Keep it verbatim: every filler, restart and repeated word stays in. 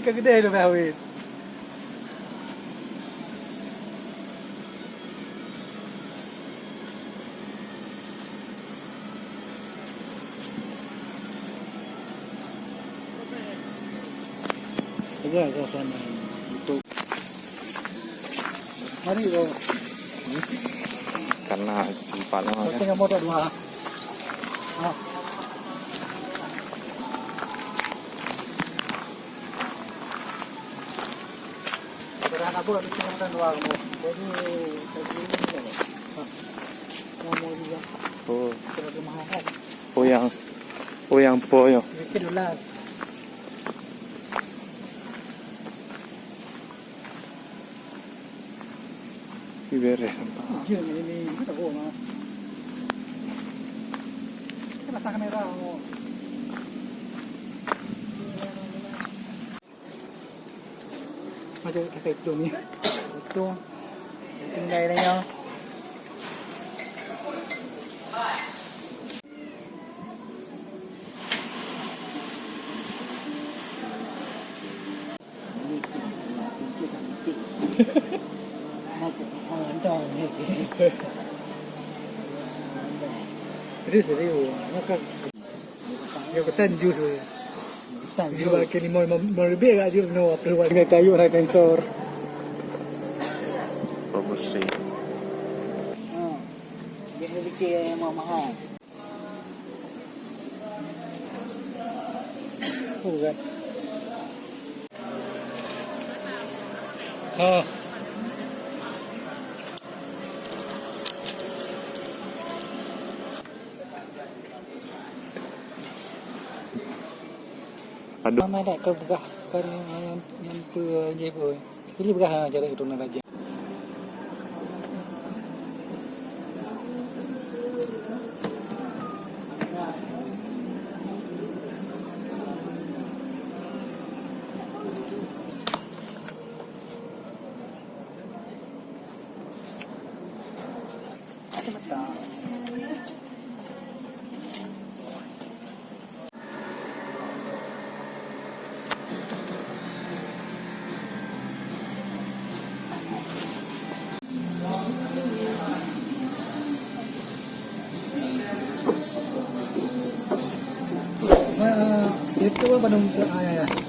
Geudeh tu, Bang Awit. Jaga suasana untuk hari tu. Karena sempat lama kan. Tengah motor dua. Ah. Padahal apa, di sini kan dua kamu. Jadi, jadi ini kan. Ah. Kamu juga. Oh. Terlalu mahal kan? Oh, yang, oh, yang po ya. Itu dolar. Ibereh nampak. Iya, ini, ini, ini tak bohong, ah. Kita pasang kamera, oh. Macam kita hitung ni. Hitung. Tinggal dia. Serius, serius. Makan. Ya, ketan jus. Ketan jus. Jus pakai limau, limau, limau lebih agak jus, no, apa buat. Kena kayu, nak sensor. Promosi. Ha. Dia fikir yang mahal-mahal. Oh, kan. Ha. Aduh. Mama dak kau peugah kan yang, yang, yang pe je pun. Jadi peugah ha, cara itu nak raja. Nah, itu apa dong? Ah, ya, ya.